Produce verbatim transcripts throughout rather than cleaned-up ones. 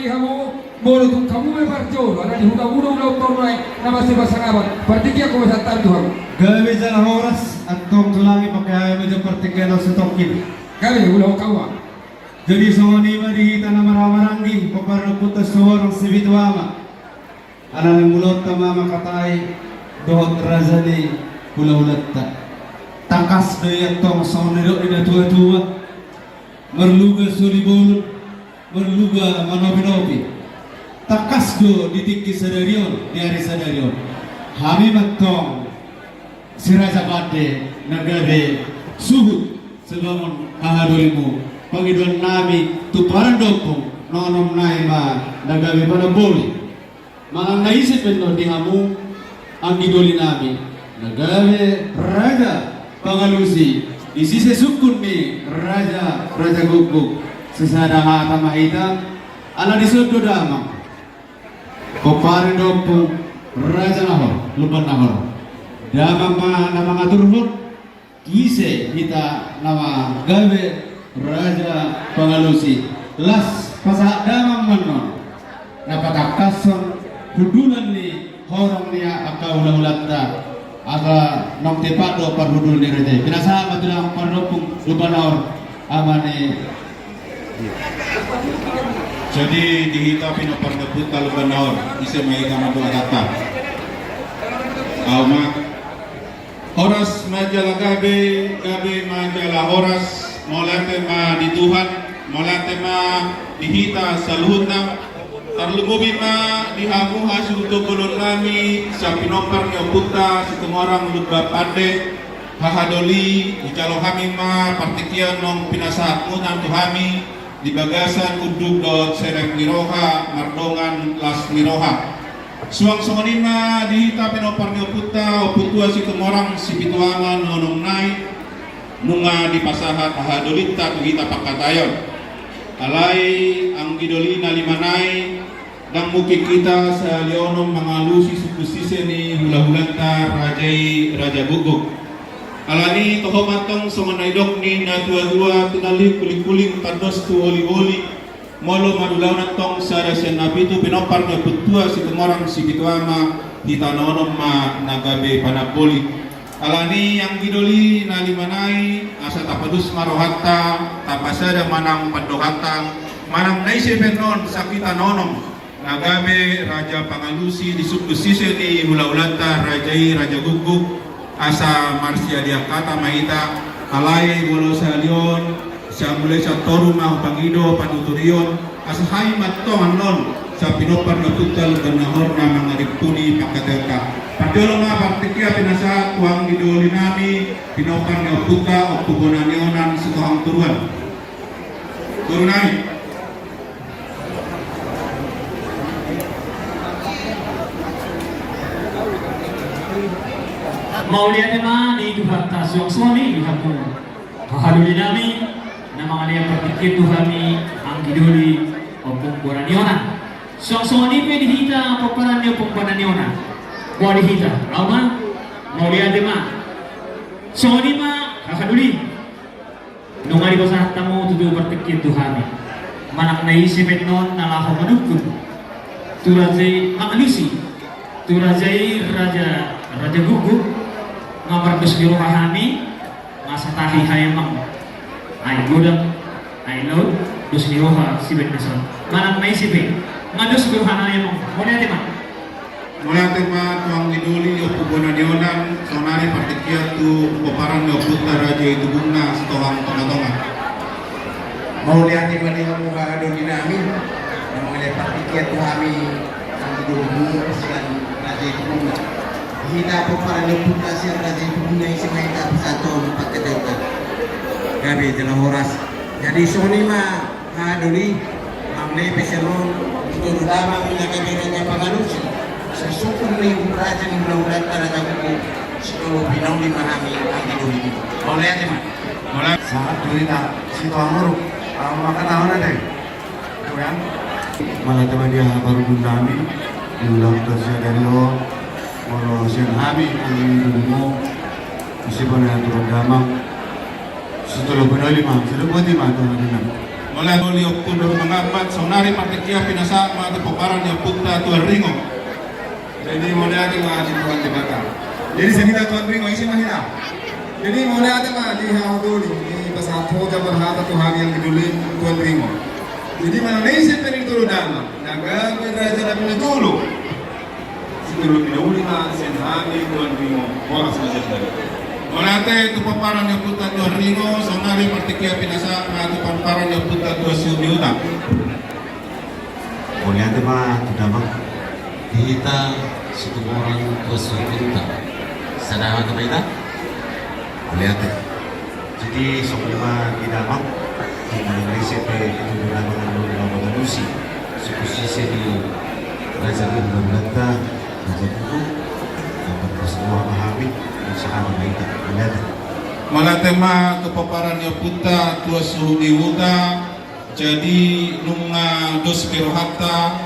Hamu, molo tung hamu pe parjolo ala ni hula-hula ulaon tornai na mase pasangapan, partingkian ho ma santabi tu hamu. Gabe jala horas. Antong tulang i, pake hami jo partingkian on sitongkin. Gabe, ulaon hamu ma. Jadi songon i ma di hita na marhahamaranggi, pomparan ni ompunta Situmorang Sipitu Ama. Ala ni mulaanta ma mangkatai dohot raja ni hula-hulanta. Tangkas do i antong songon na nidok ni na tua-tua. Marluga soli bolon, marluga manopi-nopi. Tangkas do di tingki sadari on, di ari sadari on. Hami ma antong si Raja Pande na gabe suhut sibangun hahadolimu. Pangidoan nami tu pomparan ni ompung, na onom nai ma na gabe panamboli. Manang na ise pe annon di hamu anggi doli nami na gabe raja pangalusi di sise sungkun ni raja, raja gukguk, sisada hata ma hita. Ala dison do damang, pomparan ni ompung, raja nahor, lumban nahor. Damang ma na mangaturhon tu ise hita na gabe raja pangalusi. Las pasahat damang ma annon na patangkashon hundulan ni horong ni angka hula-hulanta. Asa naung tepat do parhundul ni raja i. Pinasahat ma tu damang, pomparan ni ompung, lumban nahor, ama ni. Jadi di hita pinompar ni ompunta, lumban nahor, ise ma hita mandok hatanta? Au ma. Horas ma jala gabe, gabe ma jala horas. Mauliate ma di Tuhan, mauliate ma di hita saluhutna. Tarlumobi ma di hamu hasuhuton bolon nami, sian pinompar ni ompunta Situmorang Lumban Pande. Hahadoli, hujalo hami ma partingkian naung pinasahatmuna tu hami di bagasan unduk dohot serep ni roha mardongan las ni roha. Suang songon i ma di hita pinompar ni ompunta, Ompu Tua Situmorang Sipitu Ama na onom nai, nunga dipasahat hahadolinta tu hita pangkataion. Alai anggi doli na lima nai, ndang mungkin hita sahali onom mangalusi sungkun sise ni hula-hulanta raja i, raja gukguk. Alani toho ma antong songon na nidok ni na tua-tua, tinallik uling-uling, tandos tu oli-oli. Molo mangulahon antong sada sian na pitu pinompar ni Ompu Tua Situmorang Sipitu Ama, hita na onom ma na gabe panamboli. Alani anggi doli na lima nai, asa tapandus ma rohanta, tapasada ma nang pandohanta, manang na ise pe annon sian hita na onom na gabe raja pangalusi di sungkun sise ni hula-hulanta raja i, raja gukguk, asa marsiadean hata ma hita. Alai molo sahali on, sian mulai sian toru ma hupangido panuturion, asa hami ma antong annon sian pinompar ni ompunta Lumban Nahor na mangarimpuni pangkataionta. Parjolo ma partingkian pinasahat tu anggi doli nami, pinompar ni ompunta Ompu Bona ni Onan Sitohang Toruan. Toru nami. Mauliate ma di Tuhanta. Suang songon i di hamu hahadoli nami, na mangalean partingkian tu hami anggi doli Ompu Bona ni Onan. Suang songon i pe di hita pomparan ni Ompu Bona ni Onan. Boha di hita, au ma. Mauliate ma. Songon i ma hahadoli. Nunga dipasahat hamu tutu partingkian tu hami. Manang na ise pe annon na laho manungkun tu raja i, mangalusi tu raja i, raja, raja gukguk, nga mardos ni roha hami, nga satahi hae amang. Ai godang, ai laut, dos ni roha sibaen na son. Manang na ise pe, nga dos ni roha hae amang. Mauliate ma. Mauliate ma tu anggi doli Ompu Bona ni Onan, saonari partingkian tu pomparan ni ompunta Raja Itubungna Sitohang Tonga-tonga. Mauliate ma di hamu hahadoli nami, na mangalean partingkian tu hami anggi dolimu sian Raja Itubungna. Hita pomparan ni ompunta sian Raja Itubungna, ise ma hita pasahathon pangkataionta. Gabe jala horas. Jadi songon i ma. Hahadoli, mauliate pe sian on, ito do damang na gabe raja pangalusi, sisungkun ni raja ni hula-hulanta raja gukguk, sitolopi na uli ma hami anggi doli. Mauliate ma. Mauliate. Sahat do hita, Sitohang Uruk. Au ma hata on ate. Mauliate ma di haha parhundul nami, di ulaonta sadari on, molo sian hami anggi dolimu, ise pe na aturan damang, sitolopi na uli ma, sitolopi ma tu hami na. Mauliate ma di Ompu Doli Mangambat, saonari partingkian pinasahat ma tu pomparan ni ompunta Tuan Ringo. Jadi mauliate ma di Tuhan Debata. Jadi sahita Tuan Ringo, ise ma hita. Jadi mauliate ma di hamu Doli, dipasahat ho jala marhata tu hami anggi Doli Tuan Ringo. Jadi molo na ise pe di Tuan Ringo, na gabe raja na pinatolu. Situlu pinauli ma sian hami Tuan Ringo, bolas ma sian hami. Mauliate tu pomparan ni ompunta Tuan Ringo, saonari partingkian pinasahat ma tu pomparan ni ompunta Tuan Sihubi Huta. Mauliate ma tu damang di hita Situmorang Tuan Sihubi Huta. Sada hata ma hita. Mauliate. Jadi songon i ma di damang, di na ise pe di Tuan Ringo na mangalusi suksesi ni raja ni hulahulanta, raja Guguk, dapat bersebuah pahami, usaha ma hita. Mauliate. Mauliate ma tu pomparan ni ompunta Tuan Sihubi Huta. Jadi nunga dos be rohanta,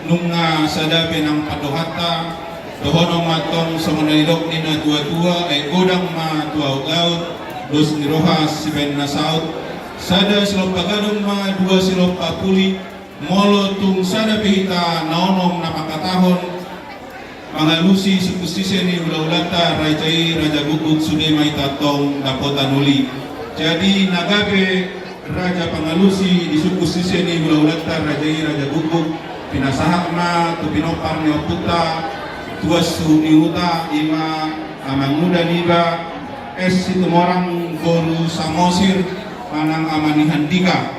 nunga sada be nang pandohanta. Dohonon ma tong songon na nidok ni na tuatua, ai godang ma tu lautlaut, dos ni roha sibahen na saut. Sada silompa gadong ma dua silompa puli. Molo tung sada pe hita na onom na mangkatahon mangalusi suksesi ni hulahulanta raja i, raja Guguk, sude ma hita tong dapotan uli. Jadi na gabe raja pangalusi di suksesi ni hulahulanta raja i, raja Guguk, pinasahat ma tu pinompar ni ompunta Tuan Sihubi Huta, i ma amanguda niba, S. Situmorang boru Samosir, manang Ama ni Handika.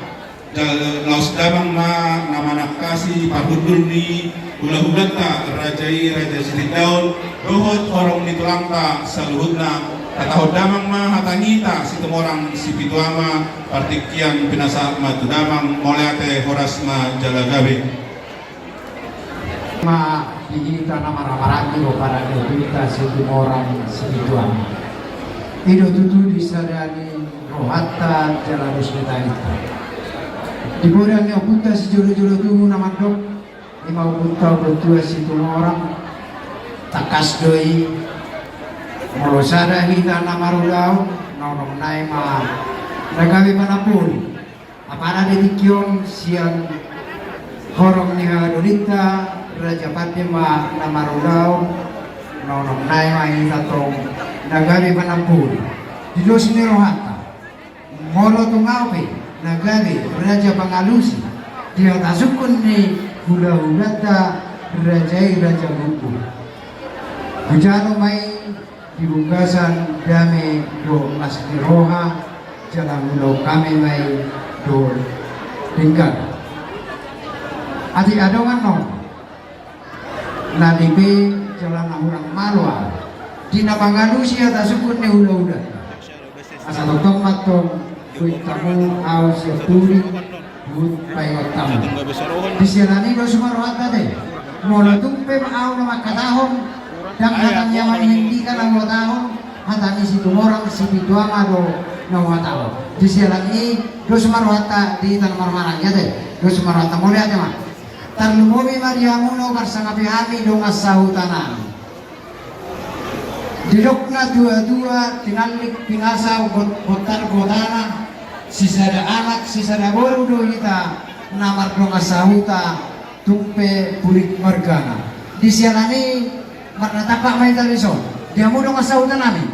Jala laos damang ma na manangkasi parhundul ni hulahulanta raja i, raja Sitindaon, dohot horong ni tulangta saluhutna. Hatahon damang ma hata ni hita Situmorang Sipitu Ama, partingkian pinasahat ma tu damang. Mauliate, horas ma jala gabe. Ma di hita na marhahamaranggi, pomparan ni ompunta Situmorang Sipitu Ama. I do tutu di sada ni rohanta jala dos ni tahinta. Di poda ni ompunta sijolojolo tubu na mandok, i ma ompunta Ompuntua Situmorang, tangkas do i, molo sada hita na marulaon, na onom nai ma na gabe panamboli. Apala di tingki on sian horong ni haha dolinta, Raja Pande ma na marulaon, na onom nai ma hita tong na gabe panamboli. Di dos ni rohanta, molo tung ahu pe na gabe raja pangalusi di hata sungkun ni hulahulanta raja i, raja Guguk. Hujalo ma i di bagasan dame dohot las ni roha, jala mangulahon hami ma i dohot denggan. Atik adong annon na lebe jala na hurang malo ahu di na mangalusi hata sungkun ni hulahula. Asa tongtong ma tong, huingot hamu ahu sian pudi, hupaingot hamu. Di siala ni i dos ma rohanta ate. Molo tung pe ahu na mangkatahon, ndang hata ni Ama ni Handika na huhatahon, hata ni Situmorang Sipitu Ama do na huhatahon. Di siala ni i dos ma rohanta di hita na marhahamaranggi ate. Dos ma rohanta, mauliate ma. Tarlumobi ma di hamu na huparsangapi hami dongan sahuta nami. Didok natuatua, tinallik pinasa, got-, bontar gotana, sisada anak sisada boru do hita na mardongan sahuta, tung pe pulik margana. Di siala ni i marnatampak ma hita dison. Di hamu dongan sahuta nami,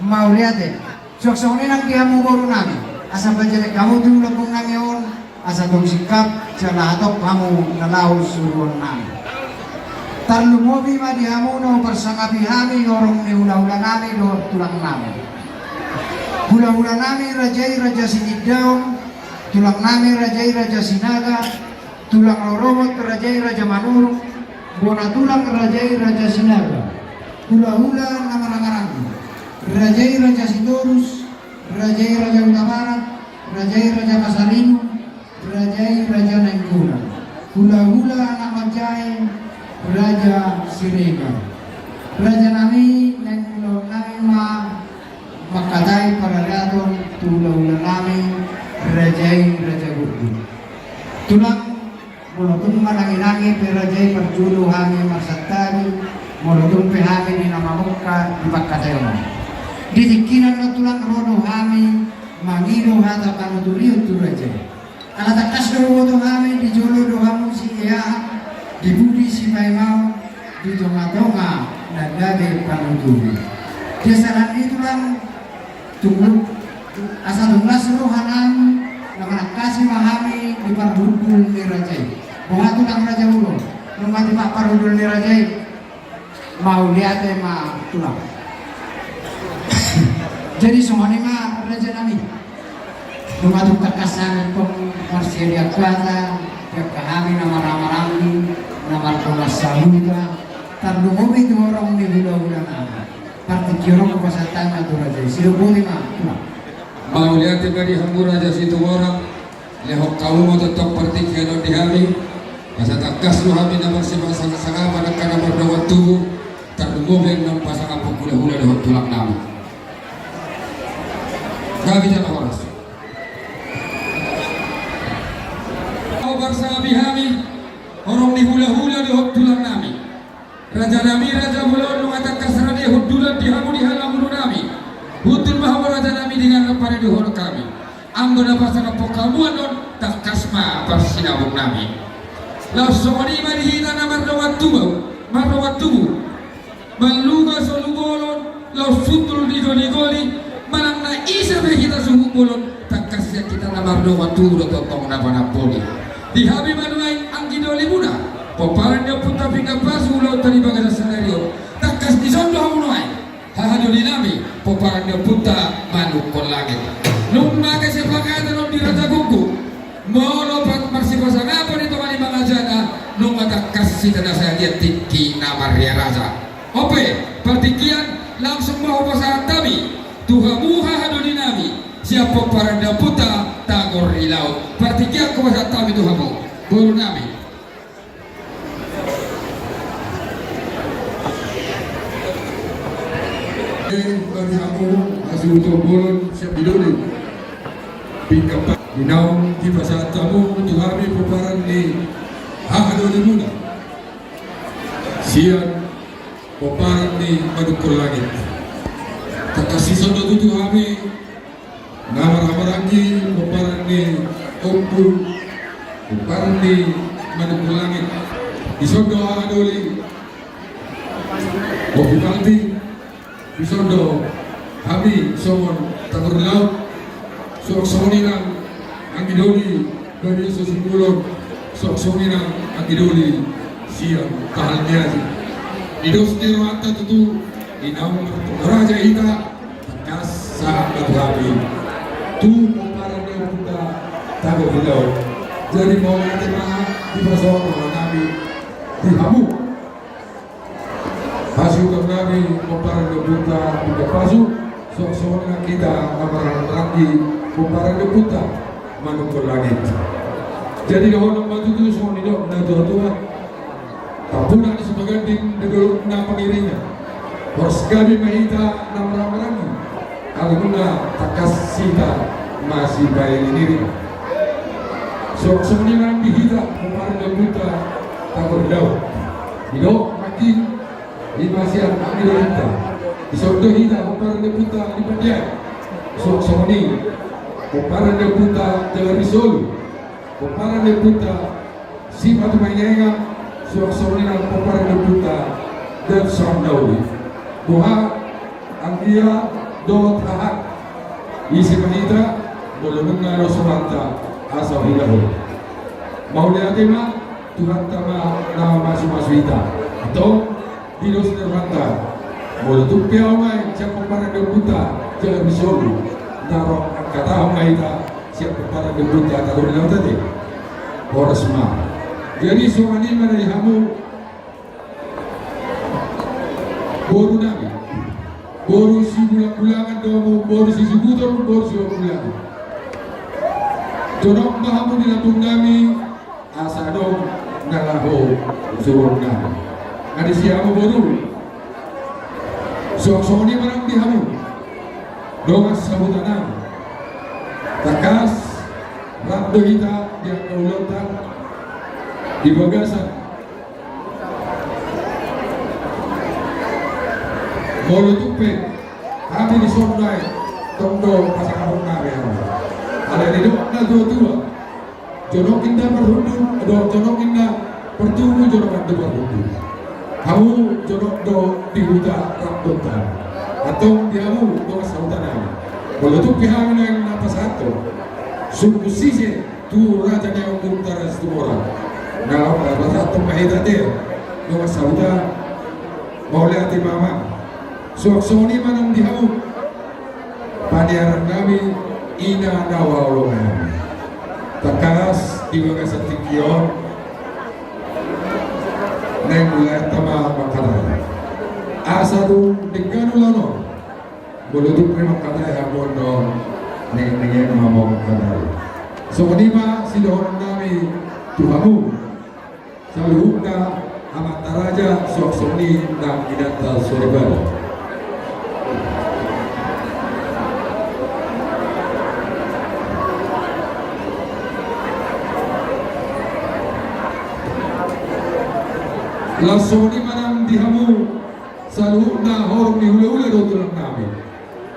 mauliate. Suang songon i nang di hamu boru nami, asa pajanek hamu tu lambung nami on, asa tong singkap jala hatop hamu na laho suruon nami. Tarlumobi ma di hamu na huparsangapi hami horong ni hulahula nami dohot tulang nami. Hulahula nami raja i Raja Sitindaon, tulang nami raja i Raja Sinaga, tulang rorobot raja i Raja Manurung, bona tulang raja i Raja Sinaga, hulahula na marhahamaranggi, raja i Raja Sitorus, raja i Raja Hutabarat, raja i Raja Pasaribu, raja i Raja Nainggolan, hulahula anak manjae Raja Siregar. Raja nami, naeng ulaon nami ma mangkatai paradaton tu hulahula nami raja i Raja Guguk. Tulang, molo tung mananginangi pe raja i parjolo hami marsantabi, molo tung pe hami di na mamungka di pangkataion on. Di tingkina on tulang ro do hami Mangido hata panuturion tu raja i. Ala tangkas do huboto hami, di jolo do hamu sieahan, di pudi sipaimaon, di tongatonga na gabe panuturi. Di sahat ni i tulang, tung asa tung las rohanami, na manangkasi ma hami di parhundul ni raja i. Boha tulang raja ulon, nunga tipak parhundul ni raja i. Mauliate ma tulang. Jadi songon i ma rajanami. Nunga tung tangkas hami tong marsiadia hata, di angka hami na marhahamaranggi, na mardongan sahuta, tarlumobi tu horong ni hulahula nami. Partingkian on hupasahat hami tu raja i. Sidok boti ma tulang. Mauliate ma di hamu raja Situmorang. Lehon hamu ma tongtong partingkian on di hami. Asa tangkas do hami na marsipasangap angka na mardongan tubu, tarlumobi na pasangaphon hulahula dohot tulang nami. Gabe jala horas. Au parsangapi hami, horong ni hulahula dohot tulang nami. Rajanami, raja bolon, nunga tangkas rade hundulan di hamu di halaman nami. Hundul ma hamu rajanami, denggan ma pangidoan nami. Anggo na pasangaphon hamu annon, tangkas ma parsinabung nami. Laos songon i ma di hita na mardongan tubu, mardongan tubu. Manluga solu bolon, laos hundul di goligoli, manang na ise pe hita suhut bolon, tangkas sian hita na mardongan tubu do tongtong na panamboli. Di hami ma nuaeng anggi dolimuna, pomparan ni ompunta Pinggan Pasu, ulaonta di bagasan sadari on, tangkas dison do hamu nuaeng, haha dolinami, pomparan ni ompunta Manungkun Langit. Nunga kesepakatan on di Raja Gunggung, molo pa-, marsipasangapon i tonga ni mangajana, nunga tangkas hita na sadia tingki na marria raja. Ope, partingkian, langsung ma hupasahat hami tu hamu haha dolinami sian pomparan ni ompunta Tagor di Laut. Partingkian hupasahat hami tu hamu, borunami. Eh, bagi hamu, masih utuh bolon, siap di doli. Pinggan Pasu, di naung dipasahat hamu tu hami pomparan ni haha dolimuna. Sian pomparan ni Manungkun Langit. Tangkas dison do tutu hami na marhahamaranggi pomparan ni ompu, pomparan ni Manungkun Langit. Dison do haha doli, Ompu Palti. Dison do hami songon Tagor di Laut. Suang songon i nang anggi doli Badia Sosumulon, suang songon i nang anggi doli sian Pahal ni Aji. Di dos ni rohanta tutu, di naung martonggo raja hita, tangkas sahat ma tu hami tu pomparan ni ompunta Tagor di Laut. Jadi mauliate ma, dipasahat ma hami di hamu. Hasuhuton nami pomparan ni ompunta Pinggan Pasu, suang songon i nang hita na marhahamaranggi pomparan ni ompunta Manungkun Langit. Jadi dohonon ma tutu songon nidok ni natuatua: Tampunak ni sipaganding, dolok na pangiringan. Horas gabe ma hita na marhahamaranggi. Alai nunga tangkas hita masipaelingiring. Suang songon i nang di hita pomparan ni ompunta Tagor di Laut. Didok nangkin, i ma sian anggi dolinta. Dison do hita pomparan ni ompunta Lipandian. Suang songon i pomparan ni ompunta Jagar ni Solu. Pomparan ni ompunta Sipatumaengaenga, suang songon i nang pomparan ni ompunta Datu Saundauli. Boha, anggia dohot haha, ise ma hita molo nunga ro rohanta asa hulahula. Mauliate ma, Tuhanta ma na mamasumasu hita. Antong, di dos ni rohanta, molo tung pe ahu ma i sian pomparan ni ompunta Jagar ni Solu, na ro angkatahon ma hita sian pomparan ni ompunta Tagor di Laut ate. Horas ma. Jadi songon i ma di hamu, boru nami. Boru Sibulangbulangan do hamu, boru Sisuhuton, boru Siulangbulangan. Jonok ma hamu di lambung nami, asa adong na laho suhut nami. Nga disi hamu boru. Suang songon i ma nang di hamu dongan sahuta nami. Tangkas rap do hita di angka ulaonta di bagasan. Molo tung pe hami dison nuaeng Tong do pasangaphon nami hamu. Alai didok na tuatua, jonok inna parhundul, do jonok inna partubu, jonok inna parhundul. Hamu jonok do di huta rap dongan. Antong di hamu dongan sahuta nami. Molo tung pe hami naeng na pasahathon sungkun sise tu raja ni Amangboru Raja Situmorang, na laho pasahathon ma hita tu dongan sahuta. Mauliate ma amang. Suang songon i ma nang di hamu paniaran nami, ina na huhaholongi hami. Tangkas di bagasan tingki on naeng mulai tama mangkatai. Asa tung denggan ulaon on, molo tung pe mangkatai hamu on, nengenneng ma hamu mangkatai. Songon i ma sidohonon nami tu hamu saluhutna, amanta raja, suang songon i nang inanta soripada. Laos songon i ma nang di hamu saluhutna horong ni hulahula dohot tulang nami.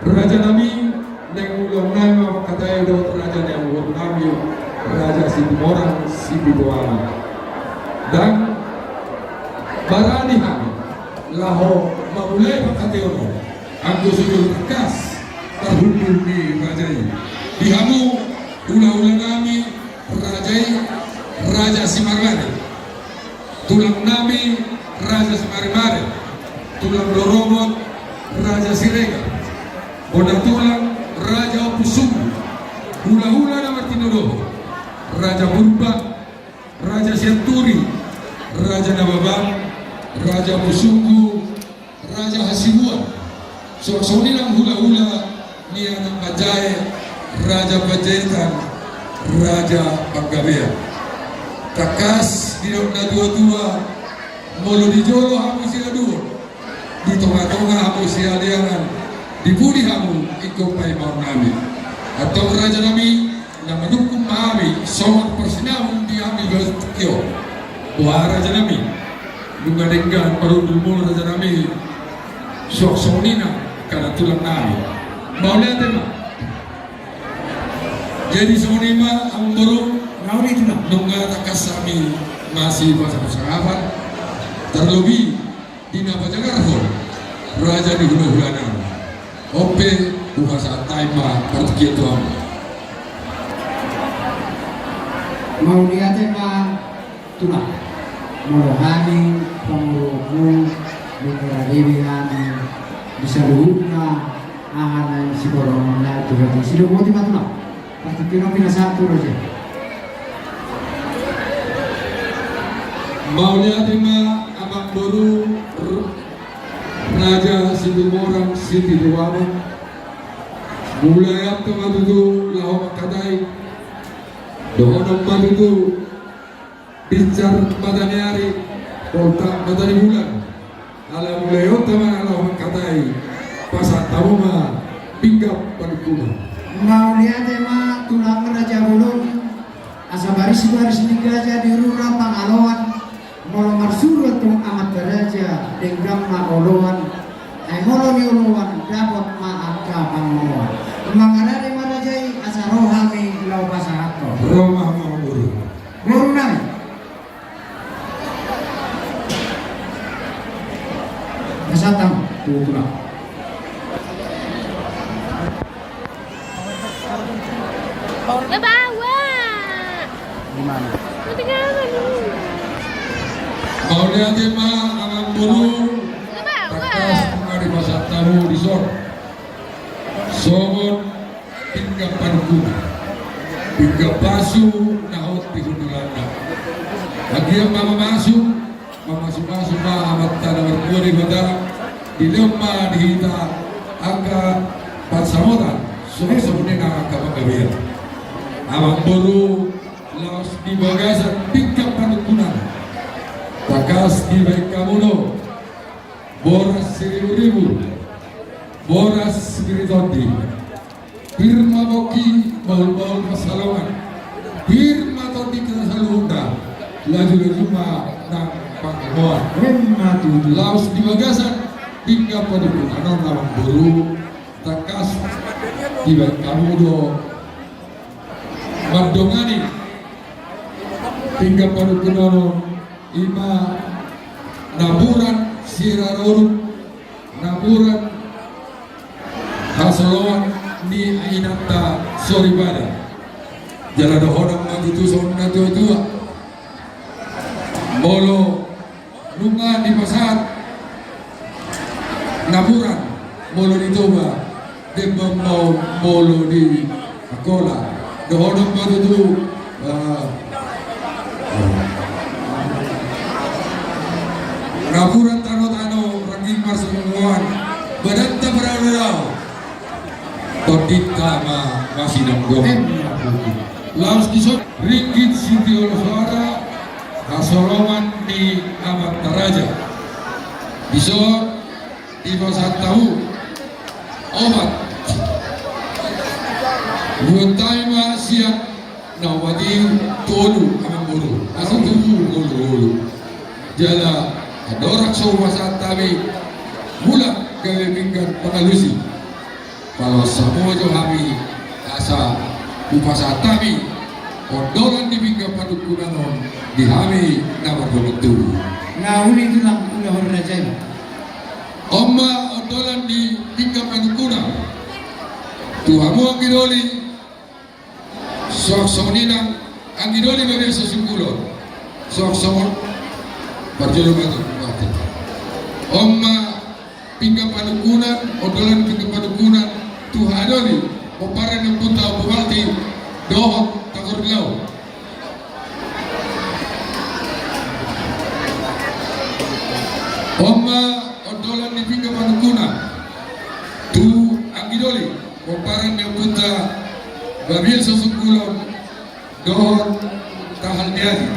Raja nami, naeng ulaon nami ma mangkatai dohot raja ni amangboru nami, Raja Situmorang Sipitualang. Ndang barani hami laho mamulai pangkataion on anggo so jolo tangkas tarhundul ni raja i. Di hamu hulahula nami, raja i, Raja Simarmari. Tulang nami, Raja Simarmari. Tulang loromot, Raja Siregar. Bona tulang, Raja Ompusunggu. Hulahula na martinodohon, Raja Purba, Raja Sianturi, Raja Nababan, Raja Ompusunggu, Raja Hasibuan. Suang songon i nang hulahula ni anak Manjae, Raja Panjaitan, Raja Panggabean. Tangkas didok na tuatua, molo di jolo hamu siaduon, di tongatonga hamu sialeangan, di pudi hamu ingkon paimaon nami. Antong raja nami, na manungkun ma hami songon parsinamot di hami bagas tingki on. Boha raja nami, nunga denggan parhundulmuna raja nami, suang songon i nang angka tulang nami. Mauliate ma. Jadi songon i ma amangboru, nunga tangkas hami masipasahathon, tarlobi di na pajagarhon raja ni hulahula nami. On pe hupasahat hami ma partingkian tu hamu. Mauliate ma tulang. Molo hami pamoruonmu, mengkaradebi hami di saluhutna aha na siborongna tu hami, sidok boti ma tulang. Partingkian on pinasahat tu raja. Mauliate ma amangboru Raja Situmorang Sipitualang. Mulai antong ma tutu laho mangkatai. Dohonon ma tutu binsar mata ni ari, poltak mata ni bulan. Ala mulai on tama na laho mangkatai, pasahat hamu ma pinggan panungkunan. Mauliate ma tulang raja bolon. Asa barisbaris ni gaja di rura pangaloan. Molo marsuru antong amanta raja, denggan ma oloan. Ai molo nioloan, dapot ma angka pangomoan. Mangarade ma raja i, asa ro hami laho pasahathon. Ro ma amangboru. Boru nami. Pasahat hamu tu tulang. Bawa. Mauliate ma amangboru. Bawa. Tangkas nunga dipasahat hamu dison songon pinggan panungkunan, pinggan pasu na hot di hundulanna. Anggiat ma mamasu, mamasumasu ma Amanta na martua Debata, dilehon ma di hita angka pansamotan, songon i nang angka panggabean. Amangboru, laos di bagasan pinggan panungkunan, tangkas dibahen hamu do boras siriburibu, boras sipir ni tondi. Pir ma pongki, bahulbahul pansalongan. Pir ma tondinta saluhutna. Lajulaju ma nang pangomoan. Emma tutu. Laos di bagasan pinggan panungkunan on, amangboru, tangkas Dibaen hamu do mandongani pinggan panungkunan on, ima napuran sirarorum, napuran hasoloan ni inanta soripada. Jala dohonon ma tutu songon natuatua, molo nunga dipasahat napuran, molo di Toba, demban ma on molo di Angkola. Dohonon ma tutu, ah, napuran tanotano, rangging marsimongoan, badanta paradaodao, tondinta ma masinonggongan. Laos dison ringgit sitio soara, hasoloan ni amanta raja. Dison dipasahat hamu opat. Buat hami ma sian na opat i tolu amangboru, asa tubu ngolu-ngolu. Jala andorang so hupasahat hami mulak gabe pinggan pangalusi, paloas hamu jo hami asa hupasahat hami ondolan ni pinggan panungkunan on di hami na mardongan tubu. Na uli tulang, ulahon raja i. On ma ondolan ni pinggan panungkunan tu hamu anggi doli, suang songon i nang anggi doli babiat sasungkul on. Suang songon, parjolo ma tu mate. On ma pinggan panungkunan, ondolan pinggan panungkunan tu haha doli, pomparan ni ompunta Ompu Malti dohot Tangor Dilau. On ma ondolan ni pinggan panungkunan tu anggi doli, pomparan ni ompunta babiat sasungkul on dohot tahalniani.